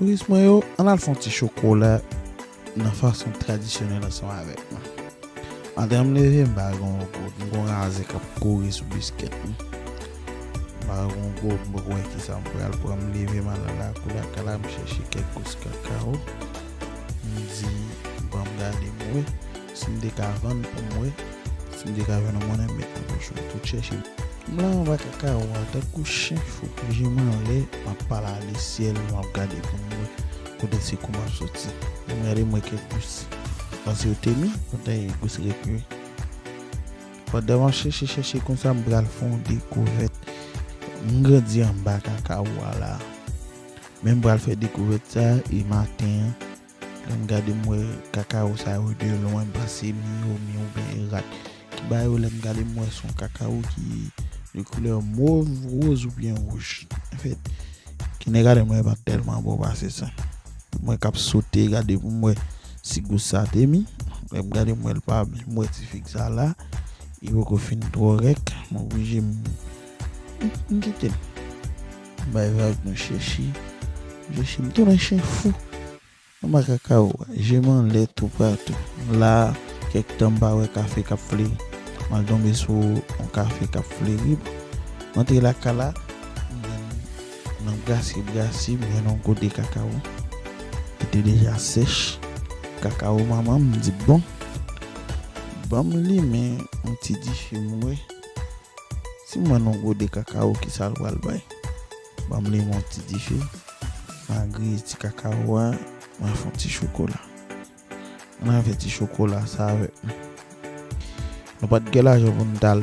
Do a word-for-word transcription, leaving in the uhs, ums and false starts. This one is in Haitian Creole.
Touris mwen yo, ann al fè yon ti chokola nan fason tradisyonèl ansanm avèk mwen. Maten an, m leve, m pa gen yon goud, m gen yon razè k ap kouri sou biskèt mwen. M pa gen yon goud, m poko wè kisa m pral pran. M leve, m al nan lakou lakay la, m chèche kèk gous kakawo. M di, ban m gade m wè si m te ka vann pou m wè, si m te ka jwenn yon monnen m met nan pòch mwen. Tout chèche. M la anba kakawo a tankou chen fou, je m anlè, m ap pale a lesyèl, m ap gade pou m wè kote sekou m ap soti. M gade m wè kèk gous. Panse yo te mi, pandan gous rete. Pandan m ap chèche, chèche konsa, m pral fè yon dekouvèt. M grandi anba kakawo a la. Men m pral fè dekouvèt sa, e maten an, lè m gade m wè kakawo sa yo de lwen, m panse mi yo, mi oubyen rat ki ba yo, lè m gade m wè se yon kakawo ki de koulè mov, woz oubyen wouj. Anfèt, ki ne gade m wè pa tèlman bon pase sa. M wè k ap sote, gade pou m wè si gous sa te mi. Lè m gade m wè l pa mi, m wè ti fig sa la, li poko fin twò rèk, m oblije m, m, m kite l. M bay vag, m chèche, m chèche, m tounen chen fou. Anba kakawo a, je m anlè toupatou. La, kèk tan m pa wè kafe k ap fleri. M al tonbe sou yon kafe k ap fleri. M antre lakay la, m jwenn nan brase, brase, m jwenn yon gode kakawo. Li te deja sèch. Kakawo manman m, m di, bon, ban m limen yon ti dife m wè. Si m wè nan gode kakawo, kisa l pral bay? Ban m limen yon ti dife. M a griye ti kakawo a, m a fè yon ti chokola. Ann al fè ti chokola sa avèk mwen. Nou pa t gen lajan pou n t al